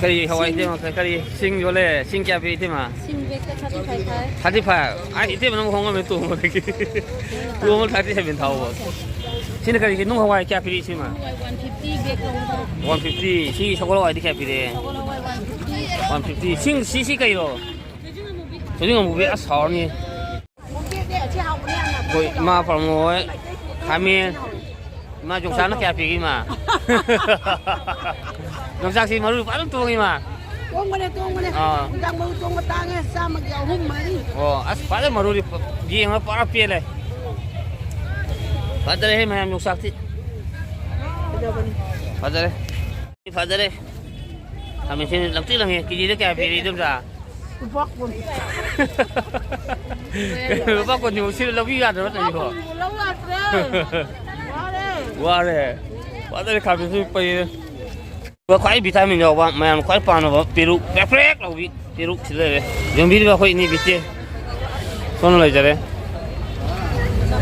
ꯀꯔꯤ ꯍꯋꯥꯏ, ꯁꯤꯡ꯫ ꯏꯇꯩꯃ, ꯀꯔꯤ ꯁꯤꯡ ꯌꯣꯜꯂꯦ? ꯁꯤꯡ ꯀꯌꯥ ꯄꯤ, ꯏꯇꯩꯃ? ꯁꯤꯡ bag ꯇ thirty five ꯊꯥꯏ꯫ Thirty five? ꯑꯥ, ꯏꯇꯩꯃ, ꯅꯪ ꯍꯣꯡꯉꯝꯃꯦ, ꯇꯣꯡꯕꯗꯒꯤ꯫ ꯇꯣꯡꯕ thirty seven ꯊꯥꯎꯕ꯫ ꯁꯤꯅ ꯀꯔꯤꯒꯤ? ꯅꯨꯡ ꯍꯋꯥꯏ ꯀꯌꯥ ꯄꯤꯔꯤ, ꯏꯇꯩꯃ? ꯍꯋꯥꯏ one fifty bag ꯂꯧꯕꯗꯣ꯫ One fifty꯫ ꯁꯤ ꯁꯒꯣꯜ ꯍꯋꯥꯏꯗꯤ ꯀꯌꯥ ꯄꯤꯔꯦ? ꯁꯒꯣꯜ ꯍꯋꯥꯏ one fifty꯫ One fifty꯫ ꯁꯤꯡ, ꯁꯤ, ꯁꯤ ꯀꯩꯔꯣ? ꯆꯦꯡ ꯑꯃꯨꯕꯤ, ꯑꯁ, ꯍꯥꯎꯔꯅꯤ꯫ ꯑꯩꯈꯣꯏ ꯏꯃꯥ ꯄ꯭ꯔꯃꯣ ꯍꯣꯏ, ꯈꯥꯃꯦꯟ꯫ ꯏꯃꯥ, ꯌꯣꯡꯆꯥꯛꯅ ꯀꯌꯥ ꯄꯤꯒꯦ, ꯏꯃꯥ? ꯌꯣꯡꯆꯥꯛꯁꯤ ꯃꯔꯨ ꯐꯖꯅ ꯇꯣꯡꯉꯤ, ꯏꯃꯥ꯫ ꯇꯣꯡꯕꯅꯦ, ꯇꯣꯡꯕꯅꯦ꯫ ꯑꯥ꯫ ꯌꯣꯡꯆꯥꯛ ꯃꯔꯨ ꯇꯣꯡꯕ ꯇꯥꯡꯉꯦ, ꯆꯥꯝꯃꯒꯤ ꯑꯍꯨꯝ, ꯃꯔꯤ꯫ ꯑꯣ, ꯑꯁ, ꯐꯖꯅ ꯃꯔꯨꯗꯤ ꯌꯦꯡꯉꯒ ꯄꯨꯔꯥ ꯄꯦꯜꯂꯦ꯫ ꯐꯖꯔꯦꯍꯦ, ꯃꯌꯥꯝ, ꯌꯣꯡꯆꯥꯛꯇꯤ꯫ ꯐꯖꯔꯦ꯫ ꯐꯖꯔꯦ꯫ ꯈꯥꯃꯦꯟꯁꯤꯟ ꯂꯪꯇ꯭ꯔꯤꯛ ꯂꯪꯉꯦ꯫ ꯀꯦꯖꯤꯗ ꯀꯌꯥ ꯄꯤꯔꯤ, ꯏꯗꯣꯝꯆꯥ? ꯂꯨꯄꯥ ꯀꯨꯟ꯫ ꯂꯨꯄꯥ ꯀꯨꯟꯒꯤ ꯃꯨꯛꯁꯤꯗ ꯂꯧꯕꯤ ꯌꯥꯗ꯭ꯔꯕ ꯇꯧꯔꯤꯁꯤꯕꯣ? ꯂꯨꯄꯥ ꯀꯨꯟꯒꯤ ꯂꯧ ꯌꯥꯗ꯭ꯔꯦ꯫ ꯋꯥꯔꯦ꯫ ꯋꯥꯔꯦ꯫ ꯐꯖꯔꯦ, ꯈꯥꯃꯦꯟꯁꯤꯟ ꯄꯩꯔꯦ꯫ ꯑꯗꯨꯒ ꯈ꯭ꯋꯥꯏ ꯚꯤꯇꯥꯃꯤꯟ ꯌꯥꯎꯕ, ꯃꯌꯥꯝ ꯈ꯭ꯋꯥꯏ ꯄꯥꯝꯅꯕ ꯄꯦꯔꯨꯛ ꯄ꯭ꯔꯦꯛ ꯄ꯭ꯔꯦꯛ ꯂꯥꯎꯕꯤ ꯄꯦꯔꯨꯛ ꯁꯤ ꯂꯩꯔꯦ꯫ ꯌꯣꯟꯕꯤꯔꯤꯕ ꯑꯩꯈꯣꯏ ꯏꯅꯦ ꯕꯤꯇꯤ꯫ ꯁꯣꯝꯗ ꯂꯩꯖꯔꯦ꯫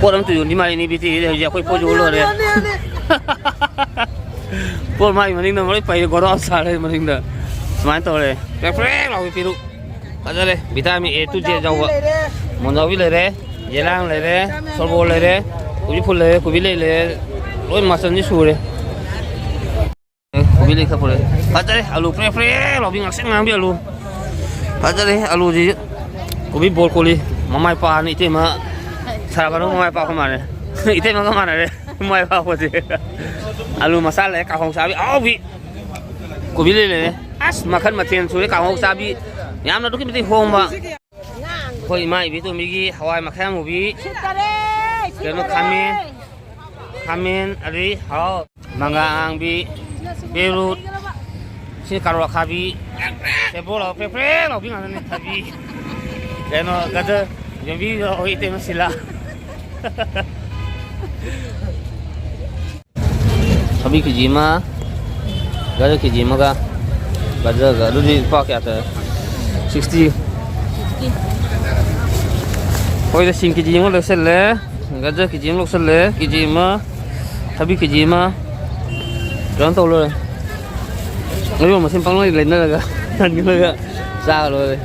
ꯄꯣꯠ ꯑꯝꯇ ꯌꯣꯟꯗꯤ ꯃꯥꯜꯂꯤ ꯏꯅꯦ ꯕꯤꯇꯤꯒꯤꯗꯤ꯫ ꯍꯧꯖꯤꯛ ꯑꯩꯈꯣꯏ ꯄꯣꯠ ꯌꯣꯜ ꯂꯣꯏꯔꯦ꯫ ꯄꯣꯠ ꯃꯥꯒꯤ ꯃꯅꯤꯡꯗ ꯂꯣꯏ ꯄꯩꯔꯦ, ꯒꯣꯗꯥꯎꯟ ꯁꯥꯔꯦ ꯃꯅꯤꯡꯗ꯫ ꯁꯨꯃꯥꯏꯅ ꯇꯧꯔꯦ꯫ ꯄ꯭ꯔꯦꯛ ꯄ꯭ꯔꯦꯛ ꯂꯥꯎꯕꯤ ꯄꯦꯔꯨꯛ꯫ ꯐꯖꯔꯦ꯫ ꯚꯤꯇꯥꯃꯤꯟ A to Z ꯌꯥꯎꯕ꯫ ꯃꯣꯟꯖꯥꯎꯕꯤ ꯂꯩꯔꯦ꯫ ꯌꯦꯂꯥꯡ ꯂꯩꯔꯦ꯫ ꯁꯣꯔꯕꯣ ꯂꯩꯔꯦ꯫ ꯀꯣꯕꯤ ꯐꯨꯜ ꯂꯩꯔꯦ꯫ ꯀꯣꯕꯤ ꯂꯩ ꯂꯩꯔꯦ꯫ ꯂꯣꯏ ꯃꯆꯜꯁꯤ ꯁꯨꯔꯦ꯫ ꯀꯣꯕꯤ ꯂꯩ ꯈꯔ ꯄꯨꯔꯛꯑꯦ꯫ ꯐꯖꯔꯦ꯫ ꯑꯂꯨ ꯄ꯭ꯔꯦ ꯄ꯭ꯔꯦ ꯂꯥꯎꯕꯤ ꯉꯥꯛꯁꯪ ꯉꯥꯡꯕꯤ ꯑꯂꯨ꯫ ꯐꯖꯔꯦ ꯑꯂꯨꯁꯤ꯫ ꯀꯣꯕꯤ ꯕꯣꯜ ꯀꯣꯂꯤ꯫ ꯃꯃꯥꯏ ꯄꯥꯛꯑꯅꯤ ꯏꯇꯩꯃ꯫ ꯁꯥꯕꯅ ꯃꯃꯥꯏ ꯄꯥꯛꯄ ꯃꯥꯜꯂꯦ꯫ ꯏꯇꯩꯃꯒ ꯃꯥꯟꯅꯔꯦ꯫ ꯃꯃꯥꯏ ꯄꯥꯛꯄꯁꯦ꯫ ꯑꯂꯨ ꯃꯆꯥ ꯂꯩꯔꯦ꯫ ꯀꯥꯡꯍꯧ ꯆꯥꯕꯤ ꯑꯍꯥꯎꯕꯤ꯫ ꯀꯣꯕꯤ ꯂꯩ ꯂꯩꯔꯦ꯫ ꯑꯁ ꯃꯈꯜ ꯃꯊꯦꯜ ꯁꯨꯔꯦ ꯀꯥꯡꯍꯧ ꯆꯥꯕꯤ꯫ ꯌꯥꯝꯅ ꯑꯗꯨꯛꯀꯤ ꯃꯇꯤꯛ ꯍꯣꯡꯕ꯫ ꯑꯩꯈꯣꯏ ꯏꯃꯥ ꯏꯕꯦꯇꯣꯝꯕꯤꯒꯤ ꯍꯋꯥꯏ ꯃꯈꯜ ꯑꯃꯨꯕꯤ꯫ ꯁꯤꯠꯇꯔꯦ, ꯀꯩꯅꯣ ꯁꯤꯠꯇꯔꯦ꯫ ꯈꯥꯃꯦꯟ꯫ ꯈꯥꯃꯦꯟ ꯑꯗꯩ ꯍꯥꯎ꯫ ꯃꯪꯒ꯭ꯔꯥ ꯑꯉꯥꯡꯕꯤ, ꯕꯤꯠꯔꯨꯠ, ꯁꯤ ꯀꯥꯔꯣꯠ ꯑꯈꯥꯕꯤ, ꯁꯦꯕꯣꯠ ꯂꯥꯎ ꯄ꯭ꯔꯦꯛ ꯄ꯭ꯔꯦꯛ ꯂꯥꯎꯕꯤ ꯉꯥꯛꯇꯅꯤ꯫ ꯊꯕꯤ, ꯀꯩꯅꯣ, ꯒꯖꯔ, ꯌꯦꯡꯕꯤꯔꯣ ꯑꯩꯈꯣꯏ ꯏꯇꯩꯃ ꯁꯤꯂꯥ꯫ ꯊꯕꯤ ꯀꯦ ꯖꯤ ꯑꯃ, ꯒꯖꯔ ꯀꯦ ꯖꯤ ꯑꯃꯒ, ꯒꯖꯔꯒ ꯑꯗꯨꯗꯤ ꯂꯨꯄꯥ ꯀꯌꯥ ꯇꯥꯔꯦ? ꯁꯤꯛꯁꯇꯤ꯫ ꯍꯣꯏꯗ, ꯁꯤꯡ ꯀꯦ ꯖꯤ ꯑꯃ ꯂꯧꯁꯜꯂꯦ, ꯒꯖꯔ ꯀꯦ ꯖꯤ ꯑꯃ ꯂꯧꯁꯜꯂꯦ, ꯀꯦ ꯖꯤ ꯑꯃ, ꯊꯕꯤ ꯀꯦ ꯖꯤ ꯑꯃ, ꯀꯩꯅꯣ ꯇꯧ ꯂꯣꯏꯔꯦ꯫ ꯑꯌꯣꯟ ꯃꯁꯤꯡ ꯄꯪꯂꯩ ꯂꯩꯅꯔꯒ ꯍꯟꯈ꯭ꯔꯒ ꯆꯥꯔ ꯂꯣꯏꯔꯦ꯫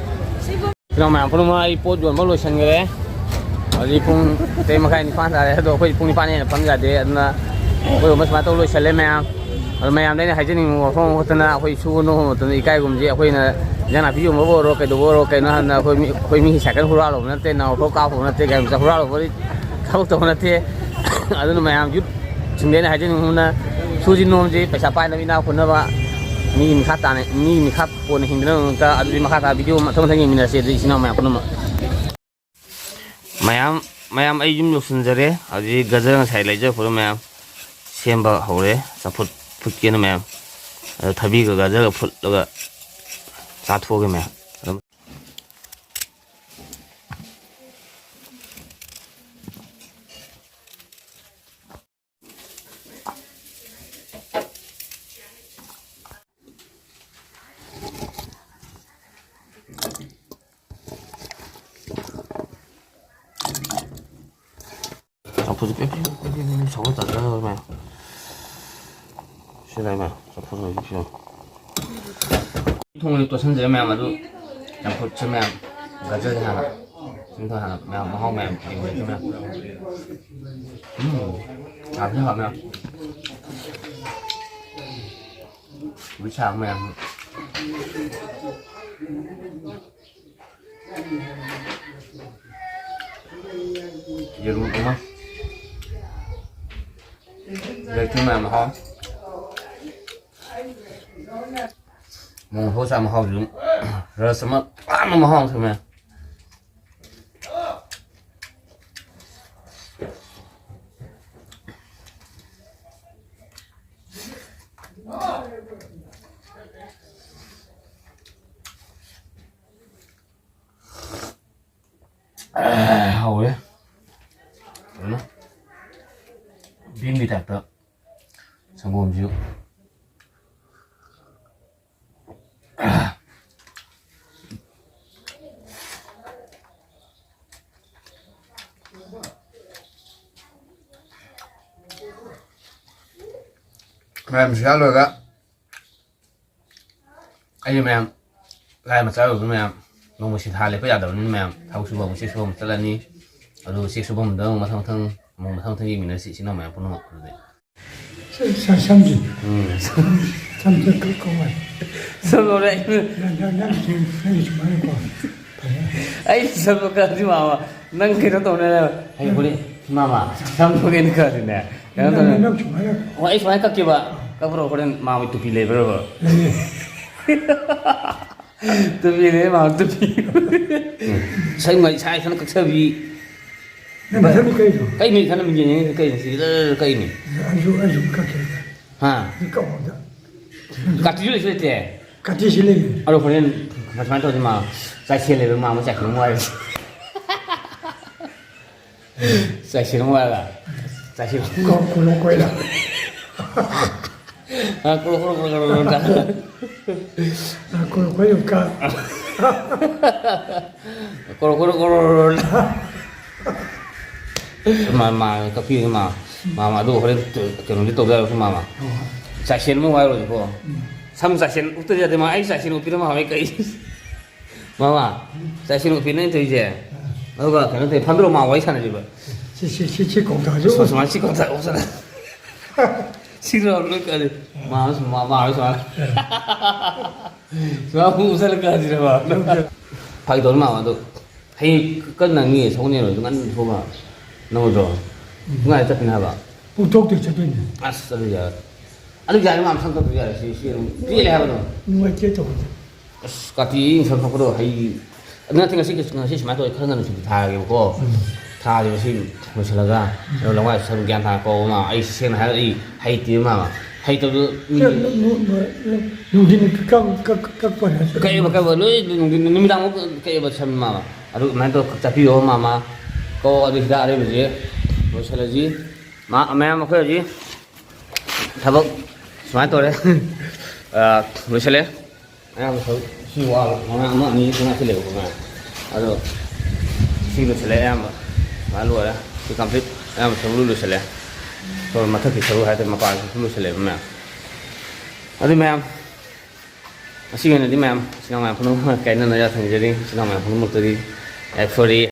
ꯀꯩꯅꯣ ꯃꯌꯥꯝ ꯄꯨꯝꯅꯃꯛ ꯑꯩ ꯄꯣꯠ ꯌꯣꯟꯕ ꯂꯣꯏꯁꯤꯟꯈ꯭ꯔꯦ꯫ ꯍꯧꯖꯤꯛ ꯄꯨꯡ ꯇꯔꯦꯠ ꯃꯈꯥꯏ ꯅꯤꯄꯥꯟ ꯇꯥꯔꯦ꯫ ꯑꯗꯣ ꯑꯩꯈꯣꯏ ꯄꯨꯡ ꯅꯤꯄꯥꯟ ꯍꯦꯟꯅ ꯐꯝ ꯌꯥꯗꯦ꯫ ꯑꯗꯨꯅ ꯑꯩꯈꯣꯏ ꯌꯣꯟꯕ ꯁꯨꯃꯥꯏꯅ ꯇꯧ ꯂꯣꯏꯁꯤꯜꯂꯦ ꯃꯌꯥꯝ꯫ ꯑꯗꯣ ꯃꯌꯥꯝꯗ ꯑꯩꯅ ꯍꯥꯏꯖꯅꯤꯡꯕ ꯋꯥꯐꯝ ꯑꯃꯈꯛꯇꯅ, ꯑꯩꯈꯣꯏ ꯁꯨꯕ ꯅꯣꯝꯕ ꯃꯇꯝꯗ ꯏꯀꯥꯏꯒꯨꯝꯁꯦ꯫ ꯑꯩꯈꯣꯏꯅ ꯏꯟꯖꯥꯡ ꯅꯥꯄꯤ ꯌꯣꯟꯕꯕꯨ ꯑꯣꯏꯔꯣ, ꯀꯩꯗꯧꯕ ꯑꯣꯏꯔꯣ, ꯀꯩꯅꯣ ꯍꯥꯏꯅ ꯑꯩꯈꯣꯏ ꯃꯤ, ꯑꯩꯈꯣꯏ ꯃꯤꯒꯤ ꯁꯥꯏꯀꯜ ꯍꯨꯔꯥꯜꯂꯨꯕ ꯅꯠꯇꯦ, ꯅꯥꯎꯔꯛꯄ ꯀꯥꯞꯄꯨꯕ ꯅꯠꯇꯦ, ꯒꯥꯔꯤ ꯃꯆꯥ ꯍꯨꯔꯥꯜꯂꯨꯕ ꯊꯕꯛ ꯇꯧꯕ ꯅꯠꯇꯦ꯫ ꯑꯗꯨꯅ ꯃꯌꯥꯝ ꯌꯨꯠꯁꯤꯡꯗ ꯑꯩꯅ ꯍꯥꯏꯖꯅꯤꯡꯕꯅ, ꯁꯨꯁꯤ ꯅꯣꯝꯁꯤ, ꯄꯩꯁꯥ ꯄꯥꯏꯅꯕ, ꯏꯅꯥꯛ ꯈꯨꯟꯅꯕ, ꯃꯤꯒꯤ ꯃꯤꯈꯥ ꯇꯥꯅ, ꯃꯤꯒꯤ ꯃꯤꯈꯥ ꯄꯣꯟꯅ ꯍꯤꯡꯗꯅꯕꯒꯤꯗꯃꯛꯇ꯫ ꯑꯗꯨꯗꯤ ꯃꯈꯥ ꯇꯥꯕ ꯚꯤꯗꯤꯑꯣ ꯃꯊꯪ ꯃꯊꯪ ꯌꯦꯡꯃꯤꯟꯅꯔꯁꯦ꯫ ꯑꯗꯨꯗꯤ ꯏꯆꯤꯟ ꯏꯅꯥꯎ ꯃꯌꯥꯝ ꯄꯨꯝꯅꯃꯛ꯫ ꯃꯌꯥꯝ, ꯃꯌꯥꯝ ꯑꯩ ꯌꯨꯝ ꯌꯧꯁꯤꯟꯖꯔꯦ꯫ ꯍꯧꯖꯤꯛ ꯒꯖꯔ ꯉꯁꯥꯏ ꯂꯩꯖꯔꯛꯄꯗꯣ ꯃꯌꯥꯝ ꯁꯦꯝꯕ ꯍꯧꯔꯦ꯫ ꯆꯝꯐꯨꯠ ꯐꯨꯠꯀꯦꯅ ꯃꯌꯥꯝ꯫ ꯑꯗꯣ ꯊꯕꯤꯒ ꯒꯖꯔꯒ ꯐꯨꯠꯂꯒ ꯆꯥꯊꯣꯛꯑꯒꯦ ꯃꯌꯥꯝ꯫ ꯑꯗꯨꯝ ꯆꯝꯐꯨꯠꯁꯦ ꯄꯦ ꯄꯦ ꯄꯦ ꯄꯦ ꯄꯦ ꯁꯧꯔ ꯇꯥꯖꯔꯒ ꯃꯌꯥꯝ꯫ ꯁꯤ ꯂꯩ ꯃꯌꯥꯝ, ꯆꯝꯐꯨꯠ ꯂꯩ ꯁꯤ꯫ ꯊꯣꯡꯕꯗꯤ ꯇꯣꯠꯁꯟꯖꯔꯦ ꯃꯌꯥꯝ, ꯑꯗꯨ ꯆꯝꯐꯨꯠꯁꯦ ꯃꯌꯥꯝ ꯒꯖꯔꯁꯦ ꯍꯥꯟꯅ, ꯁꯤꯝꯇ ꯍꯥꯟꯅ ꯃꯌꯥꯝ ꯃꯍꯥꯎ ꯃꯌꯥꯝ ꯌꯦꯡꯉꯁꯤ ꯃꯌꯥꯝ꯫ ꯎꯝ, ꯍꯥꯎꯕꯅꯤ ꯍꯥꯎꯕꯅꯤ꯫ ꯋꯤꯠ ꯁꯥꯕ ꯃꯌꯥꯝ꯫ ꯌꯦꯔꯨꯝ ꯑꯃ꯫ ꯂꯩꯇ꯭ꯔꯤ ꯃꯌꯥꯝ ꯃꯍꯥꯎ꯫ ꯃꯣꯃꯣ ꯆꯥ ꯃꯍꯥꯎꯁꯨ꯫ ꯔꯁ ꯑꯃ ꯄꯥꯝꯕ ꯃꯍꯥꯎ ꯑꯃ ꯊꯝꯃꯦ꯫ ꯍꯥꯎꯋꯦ꯫ ꯀꯩꯅꯣ? ꯕꯤꯝꯒꯤ ꯇꯥꯏꯞꯇ ꯁꯪꯒꯣꯝꯁꯨ꯫ ꯃꯌꯥꯝ ꯁꯤꯗ ꯂꯣꯏꯔꯒ ꯑꯩꯁꯦ ꯃꯌꯥꯝ ꯂꯥꯏ ꯃꯆꯥ ꯑꯣꯏꯕ ꯃꯌꯥꯝ ꯅꯣꯡꯃ ꯁꯤꯊꯥ ꯂꯦꯞꯄ ꯌꯥꯗꯕꯅꯤꯅ ꯃꯌꯥꯝ ꯊꯕꯛ ꯁꯨꯕ ꯑꯃꯨꯛ ꯆꯦꯛ ꯁꯨꯕ ꯑꯃꯨꯛ ꯆꯠꯂꯅꯤ꯫ ꯑꯗꯨ ꯆꯦꯛ ꯁꯨꯐꯝꯗ ꯑꯃꯨꯛ ꯃꯊꯪ ꯃꯊꯪ ꯑꯃꯨꯛ ꯃꯊꯪ ꯃꯊꯪ ꯌꯦꯡꯃꯤꯟꯅꯁꯤ ꯏꯆꯤꯟ ꯏꯅꯥꯎ ꯃꯌꯥꯝ ꯄꯨꯝꯅꯃꯛ꯫ ꯑꯗꯨꯗꯤ ꯁ-, ꯁ-, ꯁꯝꯁꯤ꯫ ꯎꯝ꯫ ꯁꯝꯁꯦ ꯀ-, ꯀꯃꯥꯏ? ꯁꯝ ꯂꯧꯔꯦ꯫ ꯅꯪ, ꯅꯪ, ꯅꯪꯒꯤꯁꯨ, ꯅꯪꯒꯤꯁꯨ ꯁꯨꯃꯥꯏꯅꯀꯣ꯫ ꯐꯖꯅ꯫ ꯑꯩ ꯁꯝ ꯀꯛꯑꯗꯤ ꯃꯥꯃ, ꯅꯪ ꯀꯩꯅꯣ ꯇꯧꯅꯦ꯫ ꯑꯩ ꯍꯣꯔꯦꯟ, ꯃꯥꯃ, ꯁꯝ ꯀꯛꯑꯗꯤ ꯀꯛꯑꯗꯤꯅꯦ꯫ ꯀꯩꯅꯣ ꯅꯪ, ꯇꯧꯅꯦ꯫ ꯅꯪ ꯁꯨꯃꯥꯏꯅ꯫ ꯑꯣ, ꯑꯩ ꯁꯨꯃꯥꯏꯅ ꯀꯛꯀꯦꯕ꯫ ꯀꯛꯄ꯭ꯔꯣ? ꯍꯣꯔꯦꯟ ꯃꯥꯃ ꯇꯨꯄꯤ ꯂꯩꯕ꯭ꯔꯕ? ꯂꯩꯌꯦ꯫ ꯇꯨꯄꯤ ꯂꯩ, ꯃꯥꯃ ꯇꯨꯄꯤ꯫ ꯎꯝ꯫ ꯁꯝ ꯏꯁꯥ ꯏꯁꯥꯅ ꯀꯛꯆꯕꯤ꯫ ꯅꯪ ꯅꯊꯟꯗ ꯀꯩꯅꯣ? ꯀꯩꯅꯤ ꯈꯟꯅ ꯃꯤꯡꯁꯦ ꯀꯩꯅꯤ ꯁꯤ ꯀꯩꯅꯤ? ꯑꯩꯁꯨ ꯑꯩꯁꯨ ꯀꯛꯀꯦ꯫ ꯍꯥ? ꯁꯤ ꯀꯛꯑꯣꯗ꯫ ꯀꯥꯇꯤꯁꯨ ꯂꯩꯁꯨ ꯂꯩꯇꯦ꯫ ꯀꯥꯇꯤꯁꯤ ꯂꯩꯌꯦ꯫ ꯑꯗꯣ ꯍꯣꯔꯦꯟ ꯁꯨꯃꯥꯏꯅ ꯇꯧꯁꯤ ꯃꯥ ꯆꯥꯏꯁꯦꯜ ꯂꯩꯕ ꯃꯥ ꯑꯃ ꯆꯥꯏꯁꯦꯜ ꯑꯃ ꯋꯥꯏꯔꯁꯤ꯫ ꯆꯥꯏꯁꯦꯜ ꯑꯃ ꯋꯥꯏꯔꯒ ꯆꯥꯏꯁꯦꯜ ꯀꯣ ꯀꯣꯂꯣ ꯀꯣꯏꯂ꯫ ꯑ, ꯀ꯭ꯔꯣ ꯀ꯭ꯔꯣ ꯀ꯭ꯔꯣ ꯀ꯭ꯔꯣ ꯀ꯭ꯔꯣ ꯇꯥ-, ꯀꯣꯂꯣ ꯀꯣꯏꯂ ꯀ꯫ ꯀ꯭ꯔꯣ ꯀ꯭ꯔꯣ ꯀ꯭ꯔꯣ ꯀ꯭ꯔꯣ꯫ ꯃꯥ ꯃꯥ ꯀꯛꯄꯤꯔꯦ ꯃꯥ꯫ ꯃꯥ ꯃꯥ ꯑꯗꯨ ꯍꯣꯔꯦꯟ ꯀꯩꯅꯣꯗꯤ ꯇꯧꯕ ꯌꯥꯔꯣꯏ ꯃꯥ ꯃꯥ꯫ ꯆꯥꯏꯁꯦꯜ ꯑꯃ ꯋꯥꯏꯔꯣꯏꯀꯣ꯫ ꯁꯝ ꯆꯥꯏꯁꯦꯜ ꯎꯠꯇ ꯌꯥꯗꯦ ꯃꯥ ꯑꯩ ꯆꯥꯏꯁꯦꯜ ꯎꯠꯄꯤꯔ ꯃꯥ ꯍꯥꯏ ꯀꯩ꯫ ꯃꯃꯥ ꯆꯥꯏꯁꯦꯜ ꯎꯠꯄꯤꯅ ꯑꯩꯅ ꯇꯧꯔꯤꯁꯦ꯫ ꯑꯗꯨꯒ ꯀꯩꯅꯣ ꯇꯧꯋꯤ ꯐꯝꯗ꯭ꯔꯣ ꯃꯥ ꯋꯥꯔꯤ ꯁꯥꯟꯅꯔꯤꯕ꯫ ꯁꯤ ꯁꯤ ꯁꯤ ꯁꯤ ꯀꯧꯇꯥꯁꯨ꯫ ꯁꯨꯃꯥꯏ ꯁꯨꯃꯥꯏ ꯁꯤ ꯀꯧꯇꯥ ꯎꯞꯁꯜꯂ꯫ ꯁꯤꯔꯣ ꯂꯣꯏ ꯀꯛꯑꯗꯤ꯫ ꯃꯥ ꯁꯨꯝ ꯃꯥ ꯃꯥ ꯁꯨꯃꯥꯏꯅ꯫ ꯁꯨꯃꯥꯏꯅ ꯑꯃꯨꯛ ꯎꯞꯁꯜꯂ ꯀꯛꯑꯁꯤꯔꯕ꯫ ꯐꯥꯒꯤ ꯇꯧꯅꯤ ꯃꯥ ꯑꯗꯣ꯫ ꯍꯌꯦꯡ ꯀꯟꯅ ꯅꯪꯉꯤ ꯁꯒꯣꯜ ꯌꯦꯟ ꯑꯣꯏꯔꯁꯨ ꯉꯟꯅ ꯊꯣꯛꯑꯒ ꯅꯪꯉꯣꯏꯗ꯭ꯔꯣ? ꯄꯨꯡ ꯀꯌꯥꯗ ꯆꯠꯀꯅꯤ ꯍꯥꯏꯕ? ꯄꯨꯡ ꯇꯔꯨꯛꯇꯩ ꯆꯠꯇꯣꯏꯅꯦ꯫ ꯑꯁ ꯑꯗꯨ ꯌꯥꯔꯦ꯫ ꯑꯗꯨ ꯌꯥꯔꯦ ꯃꯥ ꯃꯊꯪ ꯆꯠꯄꯁꯨ ꯌꯥꯔꯦ ꯁꯤ ꯁꯤ ꯑꯗꯨꯝ ꯄꯦꯜꯂꯦ ꯍꯥꯏꯕꯗꯣ꯫ ꯅꯨꯡꯉꯥꯏꯇꯦ ꯇꯧꯕꯗꯣ꯫ ꯑꯁ ꯀꯥꯇꯤ ꯏꯁꯤꯡ ꯁꯔꯨꯛ ꯊꯛꯄꯗꯣ ꯍꯩ꯫ ꯑꯗꯨ ꯅꯠꯇꯦ ꯉꯁꯤ ꯉꯁꯤ ꯁꯨꯃꯥꯏꯅ ꯇꯧꯋꯤ ꯈꯔ ꯉꯟꯅ ꯁꯨꯇꯤ ꯊꯥꯔꯒꯦꯕꯀꯣ꯫ ꯊꯥꯁꯦ ꯉꯁꯤ ꯂꯣꯏꯁꯤꯜꯂꯒ꯫ ꯑꯗꯣ ꯂꯋꯥꯏ ꯁꯔꯨꯛ ꯒ꯭ꯌꯥꯟ ꯇꯥꯔꯛꯄ ꯑꯃ ꯑꯩ ꯁꯦꯡꯅ ꯍꯥꯏꯔꯒ ꯑꯩ ꯍꯩꯇꯦ ꯃꯥꯃ꯫ ꯍꯩꯇꯕꯗꯣ ꯃꯤ ꯅꯨꯡꯊꯤꯟ ꯀꯛ ꯀꯛ ꯀꯛꯄ ꯅꯠꯇ꯭ꯔꯣ? ꯀꯛꯑꯦꯕ ꯀꯛꯑꯦꯕ ꯂꯣꯏ ꯅꯨꯡꯊꯤꯟ ꯅꯨꯃꯤꯗꯥꯡ ꯐꯥꯎ ꯀꯛꯑꯦꯕ ꯁꯝ ꯃꯥꯃ꯫ ꯑꯗꯨ ꯑꯗꯨꯃꯥꯏꯅ ꯇꯧꯔ ꯆꯠꯄꯤꯌꯣ ꯃꯥꯃ꯫ ꯀꯣ ꯑꯗꯨ ꯍꯤꯗꯥꯛ ꯑꯔꯦꯝꯕꯁꯦ ꯂꯣꯏꯁꯤꯜꯂꯁꯤ꯫ ꯃꯥ ꯃꯌꯥꯝ ꯑꯩꯈꯣꯏ ꯍꯧꯖꯤꯛ ꯊꯕꯛ ꯁꯨꯃꯥꯏꯅ ꯇꯧꯔꯦ꯫ ꯑ, ꯂꯣꯏꯁꯤꯜꯂꯦ꯫ ꯑꯌꯥꯝꯕ ꯁꯔꯨꯛ ꯁꯤ ꯋꯥ ꯃꯉꯥ ꯑꯃ ꯑꯅꯤ ꯉꯥꯛꯇ ꯂꯩꯕꯀꯣ ꯃꯌꯥꯝ꯫ ꯑꯗꯣ ꯁꯤ ꯂꯣꯏꯁꯤꯜꯂꯦ ꯑꯌꯥꯝꯕ꯫ ꯁꯨꯃꯥꯏꯅ ꯂꯣꯏꯔꯦ꯫ ꯁꯤ complete ꯑꯌꯥꯝꯕ ꯁꯔꯨꯛ ꯂꯣꯏ ꯂꯣꯏꯁꯤꯜꯂꯦ꯫ ꯁꯣꯝ ꯃꯊꯛꯀꯤ ꯁꯔꯨꯛ ꯍꯥꯏꯇꯥꯔꯦ ꯃꯄꯥꯟꯒꯤ ꯁꯔꯨꯛ ꯂꯣꯏꯁꯤꯜꯂꯦꯕ ꯃꯌꯥꯝ꯫ ꯑꯗꯨ ꯃꯌꯥꯝ ꯉꯁꯤꯒꯤ ꯑꯣꯏꯅꯗꯤ ꯃꯌꯥꯝ ꯏꯆꯤꯟ ꯏꯅꯥꯎ ꯃꯌꯥꯝ ꯄꯨꯝꯅꯃꯛ ꯀꯥꯏꯅꯅ ꯌꯥꯊꯪ ꯅꯤꯖꯔꯤ꯫ ꯏꯆꯤꯟ ꯏꯅꯥꯎ ꯃꯌꯥꯝ ꯄꯨꯝꯅꯃꯛꯇꯗꯤ ꯌꯥꯏꯐꯔꯤ꯫